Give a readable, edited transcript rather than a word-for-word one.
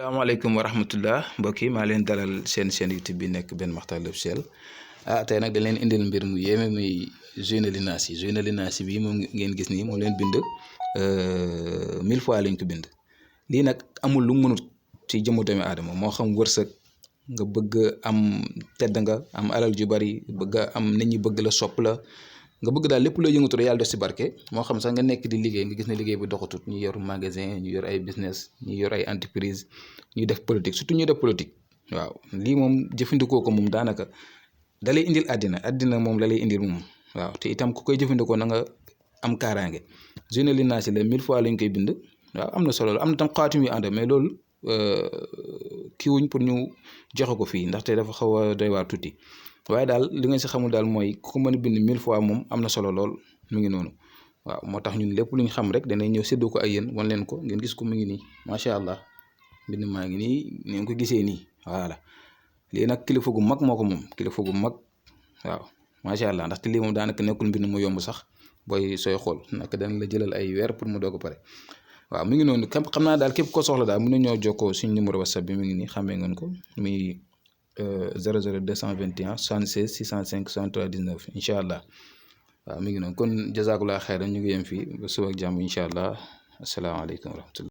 salaamaaleykum wa rahmatullah mbokk yi maa leen dalal seen YouTube bi nekk Ben Makhtar l'Officiel tey nag dañ leen indil mbir mu yéeme muy Zeyna Linassi Zeyna Linassi bi moom ngeen gis nii moom leen bind 1000 fois lañ ko bind lii nag amul lu mënut ci jëmmu doomi aadama moo xam wërsëg nga bëgg am tedd nga am alal ju bari bëgg am nit ñi bëgg la sopp la nga bëgg daal lépp loo yëngatu rek yàlla def si barke moo xam sax nga nekk di liggéey nga gis ne liggéey bi doxatut ñu yor magasin ñu yor ay business ñu yor ay entreprise ñuy def politique surtout ñuy def politique waaw lii moom jëfandikoo ko moom daanaka da lay indil àddina moom la lay indil moom waaw te itam ku koy jëfandikoo na nga am kaaraange Zeyna Linassi la 1000 fois lañ koy bind waaw am na solo am na tam xaatim yu ànd mais loolu kii wuñ pour ñu joxe ko fii ndaxte dafa xaw a doy waar tuuti waaye daal li nga si xamul daal mooy ku ko mën a bind 1000 fois moom am na solo lool mu ngi noonu waaw moo tax ñun lépp lu ñu xam rek danay ñëw séddoo ko ay yéen wan leen ko ngeen gis ko mu ngi nii macha allah mbind maa ngi nii ni nga ko gisee nii voilà lii nag kilifa gu mag moo ko moom kilifa gu mag waaw macha allah ndaxte lii moom daanaka nekkul mbind mu yomb sax booy sooy xool naka dana la jëlal ay weer pour mu doog a pare waaw mu ngi noonu xam naa daal képp ko soxla daal mën na ñoo jokkoo suñu numéro whatsapp bi mu ngi nii xamee ngeen ko muy 00 221 76 605 63 19 incha allah waaw mi ngi noonu kon jazakallah xeyran ñu ngi yem fii ba suba ak jàmm incha allah asalaamaaleykum wa rahmatullah